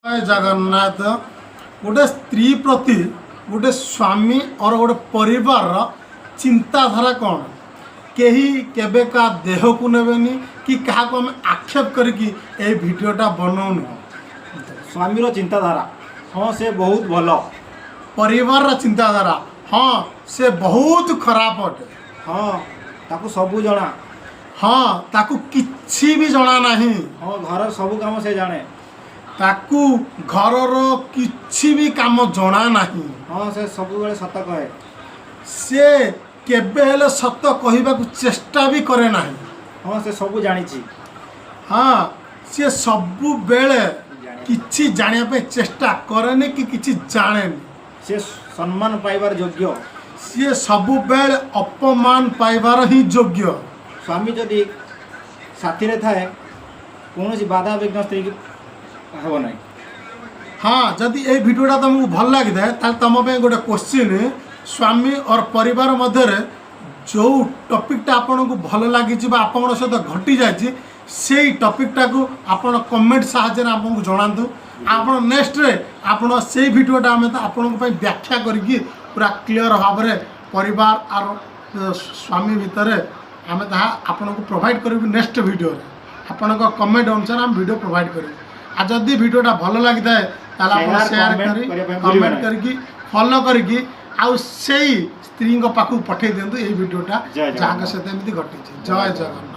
ଜୟ ଜଗନ୍ନାଥ। ଗୋଟେ ସ୍ତ୍ରୀ ପ୍ରତି ଗୋଟେ ସ୍ୱାମୀ ଅର ଗୋଟେ ପରିବାରର ଚିନ୍ତାଧାରା କ'ଣ, କେହି କେବେ କାହା ଦେହକୁ ନେବେନି କି କାହାକୁ ଆମେ ଆକ୍ଷେପ କରିକି ଏଇ ଭିଡ଼ିଓଟା ବନଉନୁ। ସ୍ୱାମୀର ଚିନ୍ତାଧାରା, ହଁ, ସେ ବହୁତ ଭଲ। ପରିବାରର ଚିନ୍ତାଧାରା, ହଁ, ସେ ବହୁତ ଖରାପ ଅଟେ। ହଁ, ତାକୁ ସବୁ ଜଣା। ହଁ, ତାକୁ କିଛି ବି ଜଣା ନାହିଁ। ହଁ, ଘରର ସବୁ କାମ ସେ ଜାଣେ। ତାକୁ ଘରର କିଛି ବି କାମ ଜଣା ନାହିଁ। ହଁ, ସେ ସବୁବେଳେ ସତ କହେ। ସେ କେବେ ହେଲେ ସତ କହିବାକୁ ଚେଷ୍ଟା ବି କରେ ନାହିଁ। ହଁ, ସେ ସବୁ ଜାଣିଛି। ହଁ, ସିଏ ସବୁବେଳେ କିଛି ଜାଣିବା ପାଇଁ ଚେଷ୍ଟା କରେନି କି କିଛି ଜାଣେନି। ସେ ସମ୍ମାନ ପାଇବାର ଯୋଗ୍ୟ। ସିଏ ସବୁବେଳେ ଅପମାନ ପାଇବାର ହିଁ ଯୋଗ୍ୟ। ସ୍ୱାମୀ ଯଦି ସାଥିରେ ଥାଏ, କୌଣସି ବାଧା ବିଘ୍ନ ସ୍ତ୍ରୀକି ହେବ ନାହିଁ। ହଁ, ଯଦି ଏଇ ଭିଡ଼ିଓଟା ତୁମକୁ ଭଲ ଲାଗିଥାଏ, ତାହେଲେ ତୁମ ପାଇଁ ଗୋଟେ କୋଶ୍ଚିନ୍। ସ୍ୱାମୀ ଅର ପରିବାର ମଧ୍ୟରେ ଯେଉଁ ଟପିକ୍ଟା ଆପଣଙ୍କୁ ଭଲ ଲାଗିଛି ବା ଆପଣଙ୍କ ସହିତ ଘଟିଯାଇଛି, ସେଇ ଟପିକ୍ଟାକୁ ଆପଣ କମେଣ୍ଟ ସାହାଯ୍ୟରେ ଆମକୁ ଜଣାନ୍ତୁ। ଆପଣ ନେକ୍ସଟରେ ଆପଣ ସେଇ ଭିଡ଼ିଓଟା ଆମେ ତ ଆପଣଙ୍କ ପାଇଁ ବ୍ୟାଖ୍ୟା କରିକି ପୁରା କ୍ଲିଅର ଭାବରେ ପରିବାର ଆର ସ୍ୱାମୀ ଭିତରେ ଆମେ ତାହା ଆପଣଙ୍କୁ ପ୍ରୋଭାଇଡ଼ କରିବୁ। ନେକ୍ସଟ ଭିଡ଼ିଓରେ ଆପଣଙ୍କ କମେଣ୍ଟ ଅନୁସାରେ ଆମେ ଭିଡ଼ିଓ ପ୍ରୋଭାଇଡ଼ କରିବୁ। ଆଉ ଯଦି ଭିଡ଼ିଓଟା ଭଲ ଲାଗିଥାଏ, ତାହେଲେ ଆପଣ Share, share comment କରି କରିବା ପାଇଁ ଭୁଲିବେ କମେଣ୍ଟ ନାହିଁ। କରିକି, ଫଲୋ କରିକି ଆଉ ସେଇ ସ୍ତ୍ରୀଙ୍କ ପାଖକୁ ପଠାଇ ଦିଅନ୍ତୁ ଏଇ ଭିଡ଼ିଓଟା, ଜୟ ଜଗନ୍ନାଥ। ଯାହାଙ୍କ ସହିତ ଏମିତି ଘଟିଛି। ଜୟ ଜଗନ୍ନାଥ।